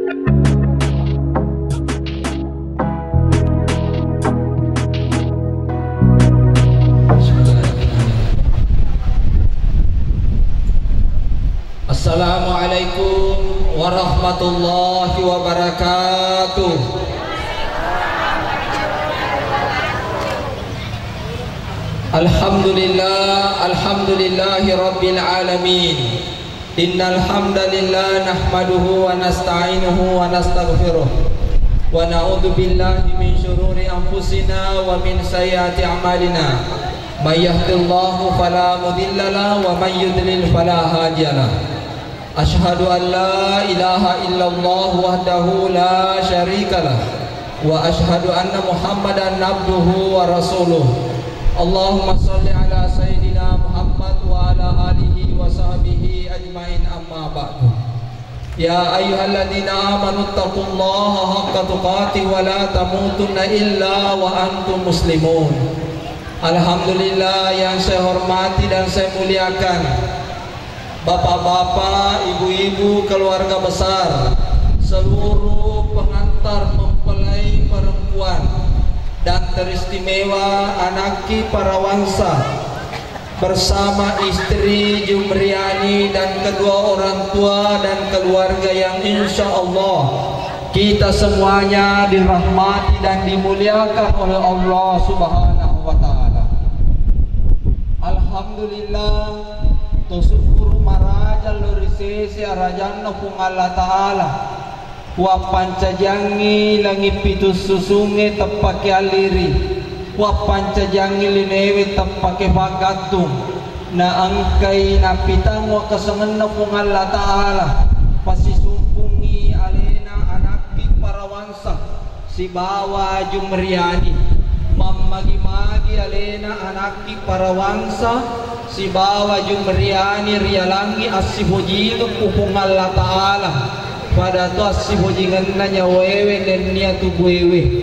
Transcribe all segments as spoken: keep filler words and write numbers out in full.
Assalamualaikum warahmatullahi wabarakatuh. Alhamdulillah, alhamdulillahi rabbil alamin. Innal hamdalillah nahmaduhu wa nasta'inuhu wa nastaghfiruh. Wa na'udzu billahi min syururi anfusina wa min sayyiati a'malina. May yahdillahu fala mudhillalah wa may yudlil fala hadiyalah. Asyhadu an la ilaha illallah wahdahu la syarikalah. Wa asyhadu anna Muhammadan abduhu wa rasuluh. Allahumma salli ala sayyidina Muhammad wa ala alihi wa sahbihi ajmain, amma ba'du. Ya ayyuhalladzina amanu taqullaha haqqa tuqatih wa la tamutunna illa wa antum muslimun. Alhamdulillah, yang saya hormati dan saya muliakan, bapak-bapak, ibu-ibu, keluarga besar, seluruh pengantar mempelai perempuan, dan teristimewa anakki Parawansa bersama istri Jumriani dan kedua orang tua dan keluarga yang insya Allah kita semuanya dirahmati dan dimuliakan oleh Allah Subhanahu wa Ta'ala. Alhamdulillah, to syukur maraja lao ri sese arajanna Puang Allah Ta'ala. Wappancajiangngi langi pitu susungnge teppake alliri, wappancajiangngi linewe teppake paggattung, naengkai napitang wakkasengenna Puang Allah Ta'ala, pasisumpungngi alena anakki Parawansa sibawa Jumriani, mammagi-magi alena anakki Parawansa sibawa Jumriani rialangngi assipojingeng ku Puang Allah Ta'ala. Pada to assipojingenna nyawaewe nennia tubuewe.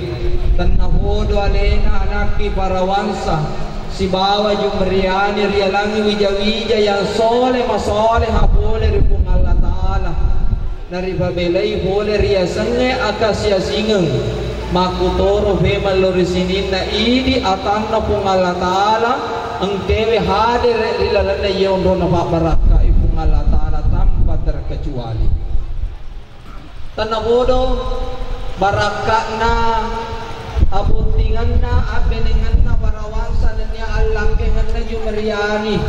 Tennapodo alena anakki Parawansa sibawa Jumriani rialangngi wija-wija yang soleh masoleha pole ri Puang Allah Ta'ala. Naripabelai pole riasengnge akasiasingeng. Makkutoro femeng lao ri sininna idi atanna Puang Allah Ta'ala engkewe hadere ri lalenna iya onrona pabbarakkai Puang Allah Ta'ala tanpa terkecuali. Tennapodo barakka'na abottingenna abbenengenna Parawansa nennia allangkengenna Jumriani.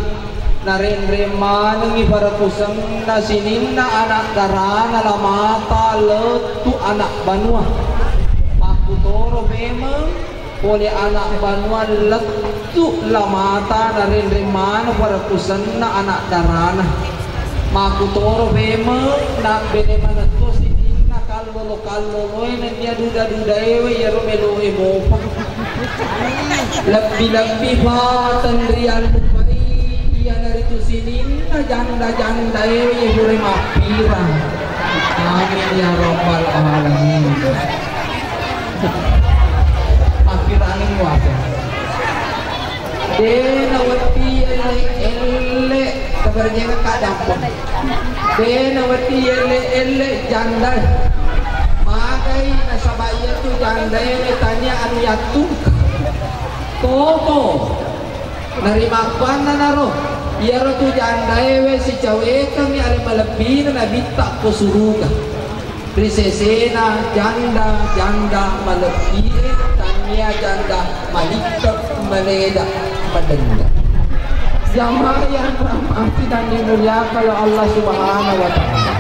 Narenreng manengngi parakusenna sininna anak darana Lamata lettu anak banua. Makkutoro memeng pole anak banua lettu Lamata narenreng maneng parakusenna anak darana. Makkutoro memeng nabbene manetto sininna kallolo-kalloloe nennia duda-dudaewe iyaro meloe mopa. Lebbi-lebbi pa tenriallupai iyanaritu sininna janda-jandaewe pura mappirang. Amin ya rabbal alamin. Mappirang ni wasa. De nawetti elle-elle, tabarjengka dampeng. De nawetti elle-elle janda. Magai nasaba iyatu jandae tania anu yattu. Toko. Narimakkuannanaro, iyaro tu jandaewe sicawekengngi ale malebbina nabitta ko suruga. Ri sesena janda-janda malebbie, tania janda malitte, maleda, madenda. Jamaah yang rahmati dan dimuliakan oleh Allah Subhanahu wa Ta'ala.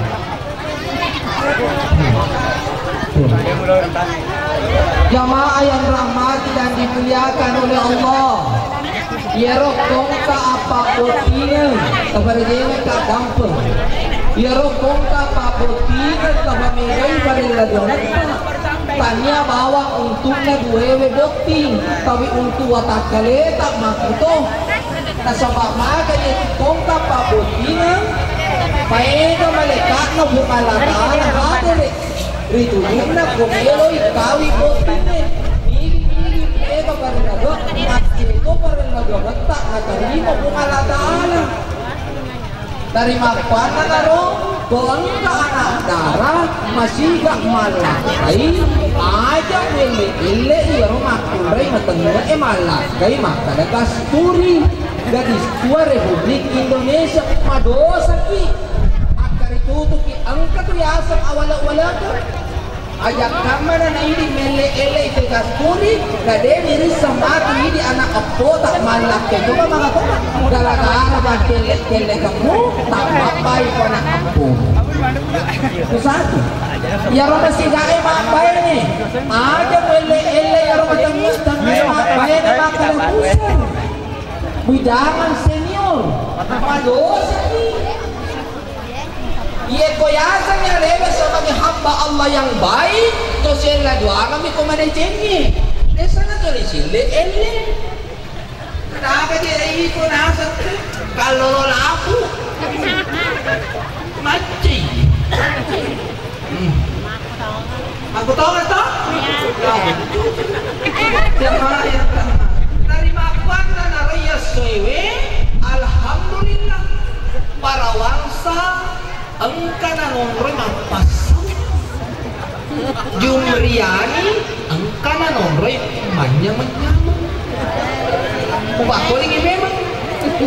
Jamaah yang rahmati dan dimuliakan oleh Allah. Iyaro kongka apa bottingeng, tabarejengka dampeng. Iyaro kongka apa bottingeng, tabamegai barella dongetta. Tania bawang untukna duewe botting, tapi untuk watakkaleta makkuto. Nasaba maga iye kongka apa bottingeng, paega malaikatna Puang Allah Ta'ala hadere. Ritujunna ko meloi kawi bottingnge, migi-migi mega parella do, macceko parella dongetta natarima Puang Allah Ta'ala. Narimakkuannanaro, ko engka anak dara, Masiga mallakkai, aja welle-elle iyaro makkunrai matengnge'e mallakkai makkada kasturi. Gadis tua Republik Indonesia, madosaki. Akkaritutuki engka tu yaseng awale-waleke. Aja kammana naidi melle-elle itu kasturi, na de mirisseng matu idi anak eppota mallakkai coba maka gara-gara pakkelle-kelle kemmu, tammabbai ko anak eppo. Kusatu. Iyaro masigae mabbaine, aja muelle-elle iyaro matengngetta mabbaine makkeda kuseng. Bujangan senior, madosaki. Iye ko yaseng yarewe sebagai hamba Allah yang baik, to sella juangami ko madecengngi. Desa na to disille elle. Kenapa je iko naseng tu? Kallolo lapu. Maccing. Hmm. Aku tahu atau? Ya. Jamaah yang rahmat. Dari mapan na raya sewe, alhamdulillah. Para wangsa engka nanonroi mappassau. Jumriani engka nanonroi manyameng-nyameng. Upakkolingi memang.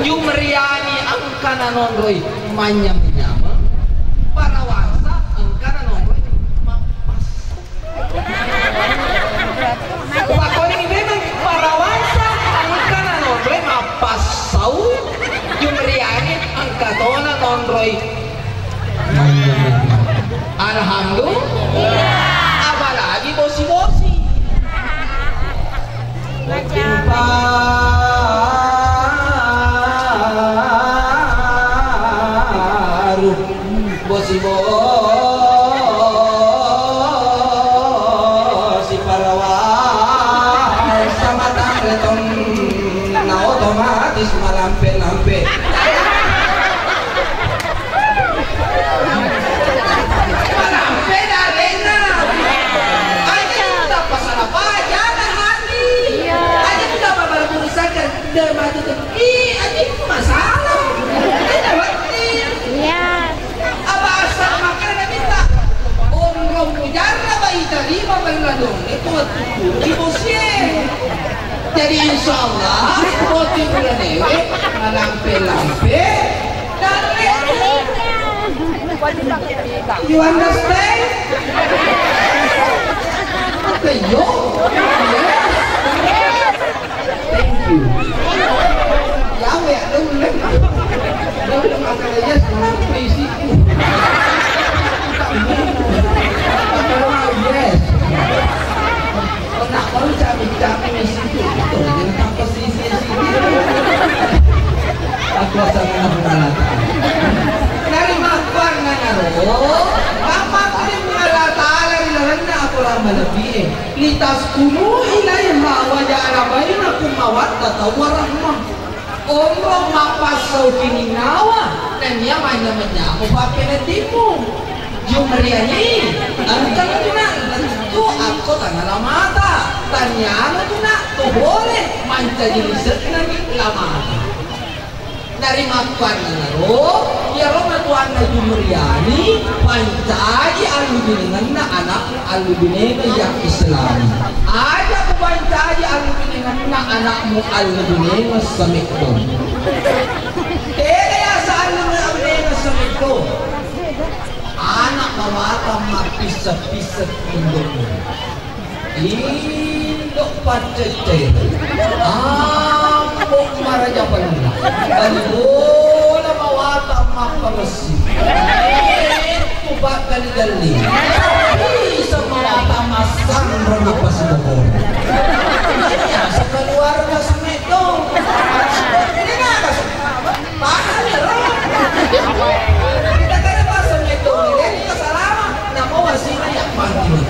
Jumriani engka nanonroi manyameng-nyameng. Parawasa engka nanonroi mappassau. Upakkolingi memang parawasa engka nanonroi mappassau, jumriani engka tona nonroi. Alhamdulillah. Apalagi bosi-bosi. Baru. Bosi-bosi parawang sama tanre tong na otomatis malampe-lampe. Malampe darena. Aja kita pasal apa aja na hati. Aja kita babar urusan ke. Ih, anjing, masalah. Iya. Apa asal makan ada minta? Onrong mujarraba ita lima belladong. Itu waktu di bosie. Jadi insya Allah, waktu bulan ewe, malampe-lampe, dan you understand? Apa yo? Yes. Thank you. Yawe, ada uleng. Ada uleng makan aja sama isiku. Yes. Kau nak baru cabai-cabai isiku. Tuh, jangan tampak sisi-sisi. Aku asal mengenal. Dari makan nana ro. Apa kau mengenal taala di dalamnya aku lama lebih. Litaskunu ilaiha wa ja'ala bainakum mawaddatan wa rahmah. Onrong mappassau kininnawa nennia manyameng-nyameng pappeneddimmu. Jumriani engkana tuna lettu akko tana lamata. Taniana tuna to bole mancaji lise'nami lamata. Narimakkuannanaro, iyaro matuanna Jumriani pancaji allubinengenna anakmu allubinengeng yang Islam. Aja kupancaji allubinengenna anakmu allubinengeng semekko. Tega yasa allubinengeng semekko. Anak mawatang mappisseng-pisseng indokmu. Indo paccecce. Ambo maraja panna. Bali bola mawatang mappangessi. Itu bakal digalli. Bisa mawatang massanro napasibokor. Ini asa keluarga semedo. Ini nada. Paham ya, Ro? Kita kan bahasa metode, kita salama. Nama wasina yang panting.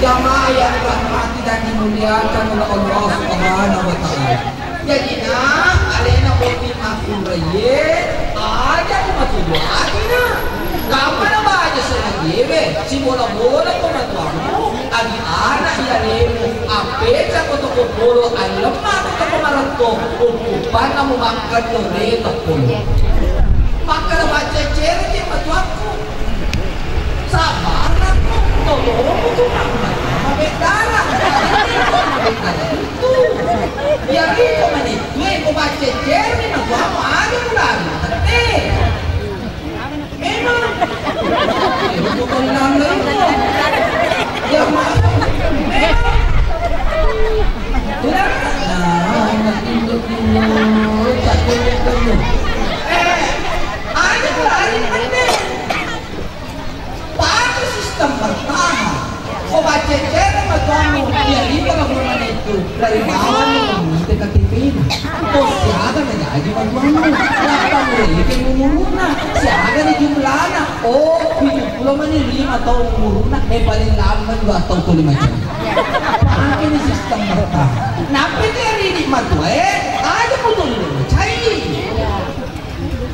Jamaah yang dirahmati dan dimuliakan oleh Allah Subhanahu wa Ta'ala. Jadi, nah, alena boti makkunraie, aja ku matuju atina. Kammana baja sengajewe, sibola-bola ko matuammu, agi ana iyalemu, appeca ko toko polo, allemma ko toko maretto, ukkupanna mu makkeddo de teppolo. Makkeda maccecereki matuakku. Sabarang ko, tolong ko tu mama. Mabedara. Itu. Ya itu mana itu, eh, ko baca cermin, aku apa aja mulai. Eh. Memang. Itu kan nanda itu. Ya, Mas. Memang. Udah. Nah, itu dulu. Tak boleh dulu. Eh, aja mulai, penting. Pake sistem bertahan. Ko baccecere matuammu, iya ripa lamunna itu. Dari bawah ni mengite K T P-na. Ko siaga na jaji matuammu. Lapang reke umuruna. Siaga ni jumlahna. Oh, pitu pulo mani lima taung umuruna. Eh, paling lambat dua taung tuli macam. Pake ni sistem bertahan. Napi ke ridi matua, eh? Aja putul dulu, cai.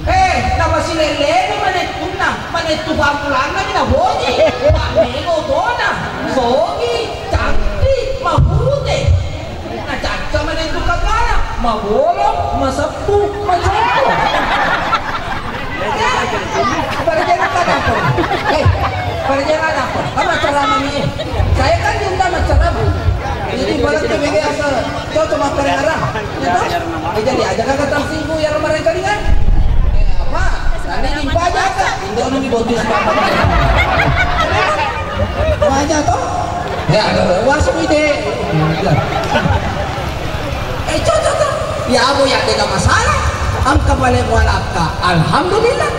Eh, napasilellengi manettunna, manettu pampulanna mi naboji, pammego tona, sogi, cantik, mapute. Nacacca manettu kepala, mabolong, maseppu, macompo. Eh, berjalan apa? Eh, berjalan apa? Apa ceramah ini? Saya kan diundang acara, Bu. Jadi, ibaratnya beda asal cocok makan arah. Ya, toh? Eh, jadi aja kagak tersinggung ya, mereka dengan. Eh, apa? Tadi limpa aja, Kak. Indomie botis, Pak. Wajar, toh? Ya, ada wasmu ide. Eh, cocok, toh? Ya, Abu, ya, tidak masalah. Engka balik mualaka. Alhamdulillah.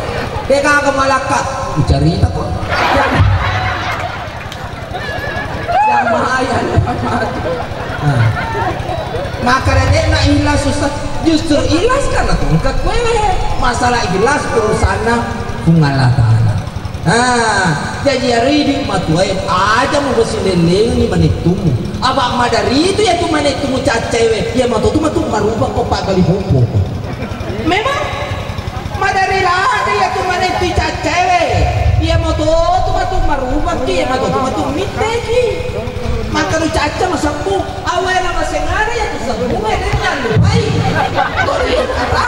Dia kagak mualaka. Cerita, kok. Yang bahaya, yang bahaya. Nah. Maka de'na ikhlas, Ustaz. Justru ikhlas karena tongkat kue. Masalah ikhlas urusanna Puang Allah Ta'ala. Nah, jadi ya ridi matuae aja mu silellengi manettumu. Apa madari itu ya tu manettumu caccewe. Ya matu tu matu marupa ko pagali pompo. Memang Madari ladde iya tu manettu caccewe. Iya matu tu matu marubakki, iya matu tu matu mitteki. Maka nu cacca masebbu, awena masengana iya tu sebbu, eh, de' nallupai. Tori kata.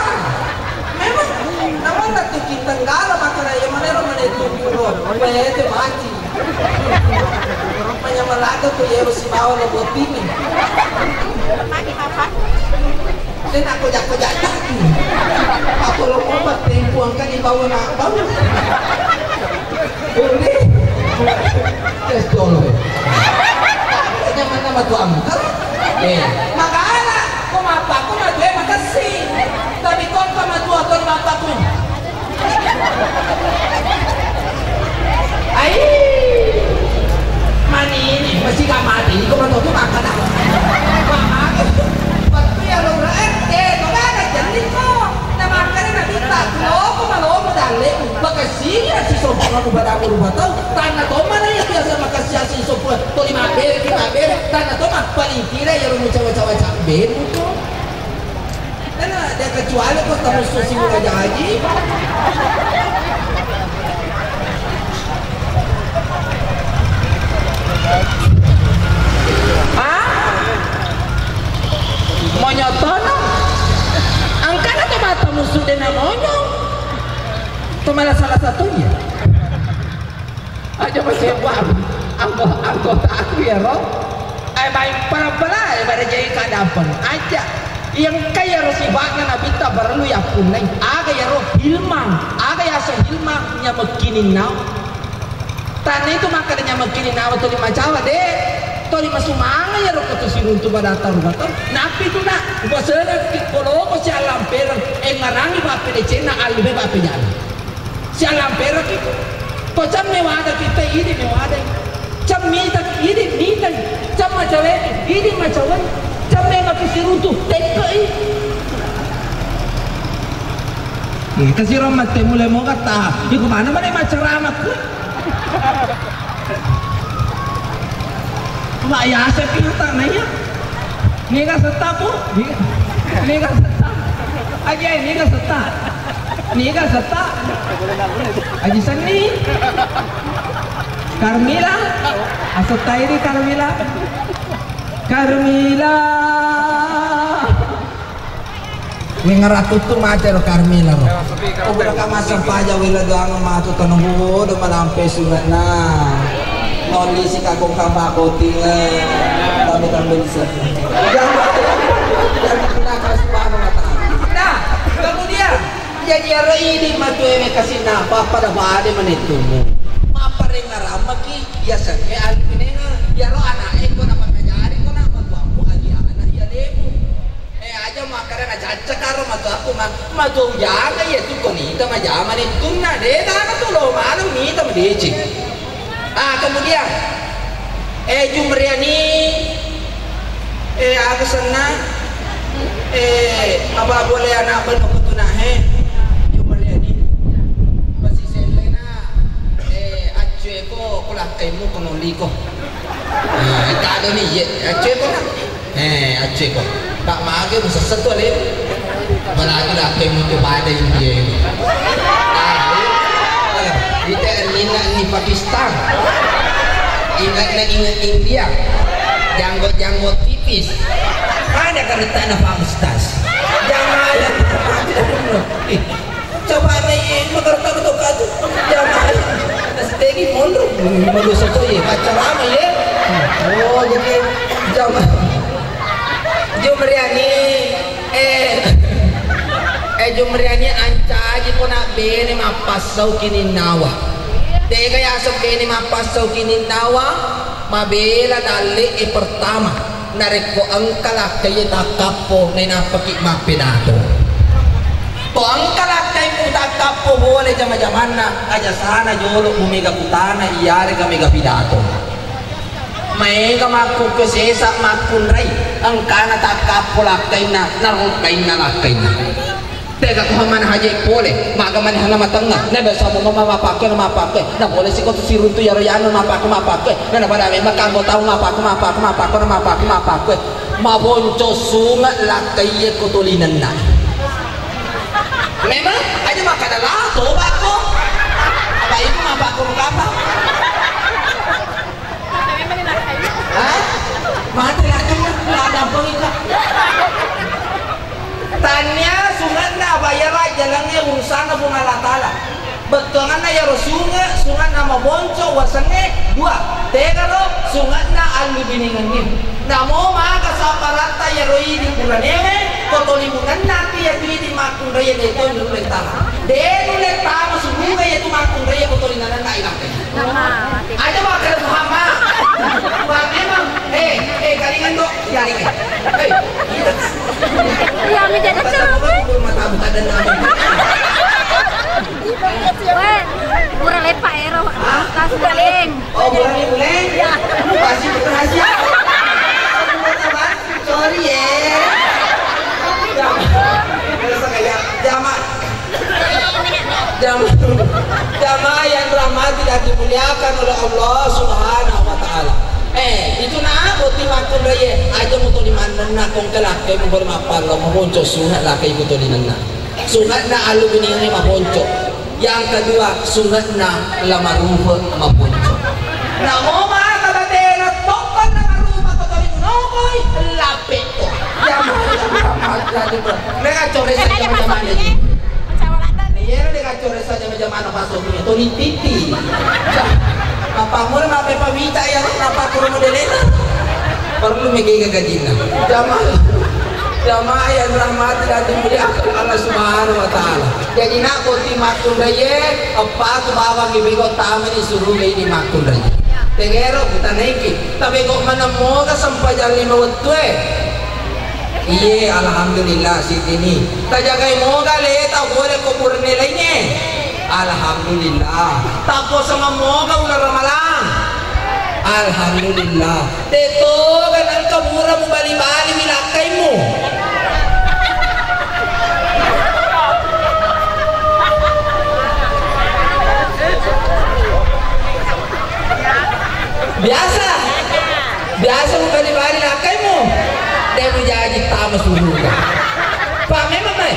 Memang, namanna tu kita nggala makana iya manero manettu kuro. Wete baci. Manyamalaga tu iya sibawa lo botini. Tena koja-koja jaki. Apa lo obat tempo angka di bawah nak bau. Boleh. Tes dulu. Jangan nama tu angka. Eh, makana ko mappaku matu e makessing. Tapi ko engka matu atau mappaku. Ai. Manini, mesti gak mati, iko matoto makkada. Mamake. Waktu ya lo rek, eh, to gak ada jenis ko. Na makkada na minta, lo ko malomo dalle. Makasih ya si sopo kamu pada aku rupa tau. Tanna to mana yang biasa makasih ya si sopo. To lima bere, kita bere. Tanna to mah paling kira ya lo cawa-cawa cambe. Tena, de' kecuali ko tamusu si Muhaji Haji. Ah? Monyotono? Angkana to mata musu de' na monyo. To malah salah satunya. Aja masih buang anggo-, anggota aku ya, Ro. Eh, main pala-pala, eh, pada jadi kadapeng. Aja. Yang kaya ro sibakna Nabitta perlu ya punnai. Aga ya ro hilmang. Aga ya so hilmang nyamekkini nau. Tanna itu maka nyamekkini nau tuli macawa de. Tuli masumanga ya ro ketu siruntu pada taru kata. Napi tu nak, basena ki koloko si alampereng. Eh, ngarangi bape decenna, alli be bape jana. Sialamperaki. Ko camme wadaki te idi me wadai. Cam mitaki idi mitai. Cam macaweki idi macawai. Cam memaki siruntu tekkei. Eh, kasiro matte mulai moga taha. Iku mana mana macerama ku. Mak ya sepi tak naya. Niga setta, Bu? Niga, niga setta? Aja niga setta? Niga setta? Aji Senni. Karmila. Asetta ini Karmila. Karmila. Wengara tuttu mate ro Karmila ro. Ko buka ka massempajang wela doang matu tanu bodo malampe sunge'na. Nolli si kakong kamba koting. Tambe-tambe di sana. Jangan, jangan kena kasih paham mata. Nah, kemudian jadi aro idi matu ewe kasih napa pada bade menitumu. Mapparengaramaki ya sange alpinenga. Yaro anak eko napa ngajari ko nak matu aku agi anak ya demu. Eh, aja makkeda nacacca karo matu aku ma-, matu jaga iya tu ko nita majama nettunna. De gaga tu lo maneng nita madeceng. Ah, kemudian, eh, Jumriani, eh, aga senna, eh, apa boleh anak beno kutuna he, Jumriani. Masih selena, eh, accu eko kulakkaimu konoliko. Eh, kado ni, ye, accu eko na. Eh, acceko. Pak mage musesset tu alemu. Apalagi laki mutu pada India ini. Ah, iya. Ite nina ni Pakistan. Ingat na ingat India. Janggot-janggot tipis. Ada kereta na Pak Ustaz. Jangan. Coba na iye magarta betul katu. Jamaah. Stegi mondok. Manusia tu ye. Pacarama ye. Oh, jadi jamaah. Jumriani, eh, eh, Jumriani ancaji ko nak bene mappassau kininnawa. Tega yaseng bene mappassau kininnawa, mabela dalle e pertama. Narekko engka lakkai takkappo, nainappaki mappedato. Ko engka lakkaimu takkappo bole jama-jamanna, aja sana jolo mumega kutana iyarega mega pidato. Maega makkukke sesa makkunrai, engkana takkappo lakkainna, narukkainna lakkainna. Tega ko mana haji pole, maga mana hana matengnga, na biasa mo mama mapakke, na mapakke, na pole siko tu siruntu yaro yanu mapakke, mapakke, na na pada memang kanggo tau mapakke, mapakke, mapakke, na mapakke, mapakke. Mabonco sunga lakkai ko tolinenna. Memang aja makkada la toba ko. Apa itu mapakke kapa? Hah? Mate lagi, nggak ada apa itu. Tania sunganna bayara jalannya urusanna Puang Allah Ta'ala. Bettuanganna yaro sunge, sunganna mabonco wasengnge dua. Tegaro sunganna allu biningengnge. Namo maka saparatta yaro idi puranewe, ko tolimungenna pi yatu idi makkunraie de to nulle tama. De nulle tama suruga yatu makkunraie ko tolinananna ilangkai. Aja makkeda Muhammad. Wah, memang. Eh, eh, kalingan dok. Kalingan. Eh, iya. Iya, menjadi cerewet. Mata buka dan nama. Weh, pura lepa ero. Hah? Tas paling. Oh, bukan ini boleh? Iya. Kasih rahasia. Sorry ya. Jama-, jama-, jamaah yang dirahmati dan dimuliakan oleh Allah Subhanahu wa Ta'ala. Eh, itu na boti makkunraie, aja muto di manenna kong kelakkai mubor mappallo mabonco sunat lakkai kuto di nenna. Sunatna allu binire mabonco. Yang kedua, sunatna lamarupa mabonco. Namo mata batena tokkon lamarupa ko tori nokoi, lappekko. Jamaah, jamaah, jamaah. Mereka coret saja macam mana ini. Iya, mereka coret saja macam mana pas waktunya. Toni titi. Apa mulai mape pamita ya, apa kurang modelena? Perlu mega gajinna. Jamaah, jamaah yang rahmati dan dimuliakan Allah Subhanahu wa Ta'ala. Jaji, nak boti makkunraie, eppatu bawang ibego tamani suruga ini makkunraie. Tegero kutanaiki, tabego maneng moga sempajang lima wettue. Iye, alhamdulillah, siddini. Tajagai moga leta pole ko burne laingnge. Alhamdulillah. Tappuasang moga uleng ramalang. Alhamdulillah. Tetoga nengka pura mubali-bali mi lakkaimu. Biasa. Biasa mubali-bali lakkaimu. De mujaji tama suruga. Pak memang mai.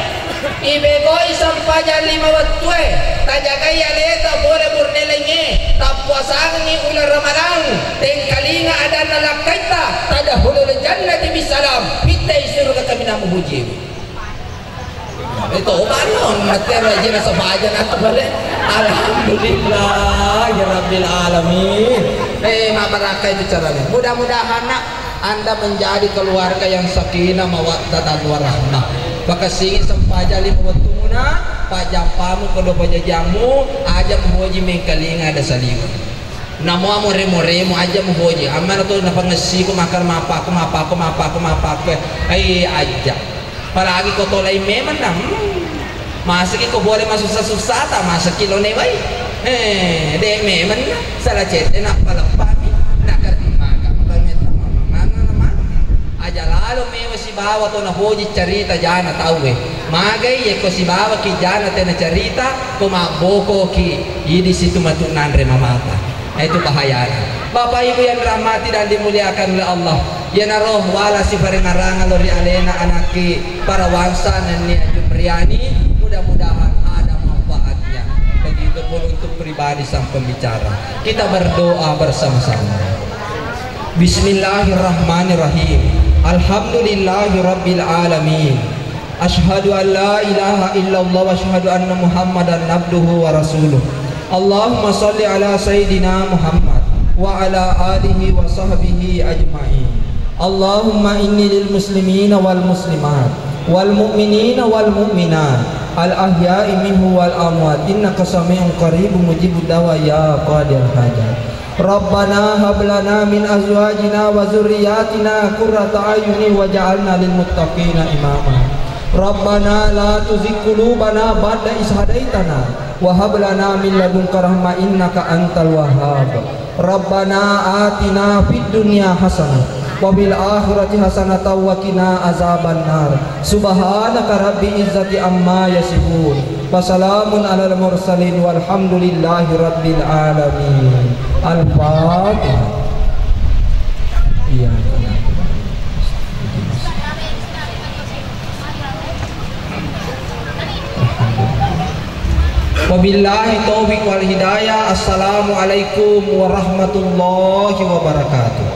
Ibegoi sempajang lima wettue, tajagai aleta pole burne laingnge, tappuasangengngi uleng Ramalang, tengkalinga adanna lakkaitta, tadkhulul jannati bisalam, pittai suruga kaminang mupuji. Matero aja rasa baja na tu bale. Alhamdulillah ya rabbil alamin. Eh, mabarakka itu caranya. Mudah-mudahan nak anda menjadi keluarga yang sakinah mawaddah dan warahmah. Pakassingi sempaja lima wettumuna, pajjampamu, kedua pajajammu, aja muhoji mengkalinga ada salinga. Namo amore-moremu aja muhoji. Amma na to napangessiku makkada mapakku, mapakku, mapakku, mapakku. Ai aja. Apalagi ko to laing memeng na. Hmm. Masaki ko boleh masussa-sussa ta, masaki lo newai. Eh, de memeng na. Sala cedde na paleppami. Na kermaka. Maka metta mama. Mana nama? Aja lalo mewa sibawa to napoji carita jana tauwe. Magai yekko sibawa ki jana tena carita, ko mabbokoki idi situ matu nanre mamata. Itu bahayana. Bapak Ibu yang dirahmati dan dimuliakan oleh Allah, iyanaro wala siparengaranga lo ri alena anakki Parawangsa nennia Jumriani, mudah-mudahan ada manfaatnya. Begitu pun untuk pribadi sang pembicara. Kita berdoa bersama-sama. Bismillahirrahmanirrahim. Alhamdulillahirabbil alamin. Asyhadu an la ilaha illallah wa asyhadu anna Muhammadan abduhu wa rasuluh. Allahumma salli ala sayyidina Muhammad wa ala alihi wa sahbihi ajma'in. Allahumma inni lil muslimina wal muslimat wal mu'minina wal mu'minat al ahya'i minhu wal amwat innaka sami'un qaribun mujibud da'wa ya qadiyal hajat. Rabbana hab lana min azwajina wa dzurriyyatina qurrata a'yunin waj'alna lil muttaqina imama. Rabbana la tuzigh qulubana ba'da idh hadaytana wa hab lana min ladunka rahmah innaka antal wahhab. Rabbana atina fid dunya hasanah wa fil akhirati hasanatan wa qina azabannar. Subhanaka rabbil izzati amma yasifun. Wa salamun alal mursalin walhamdulillahi rabbil alamin. Al-Fatihah. Iya. Wabillahi taufiq wal hidayah. Assalamualaikum warahmatullahi wabarakatuh.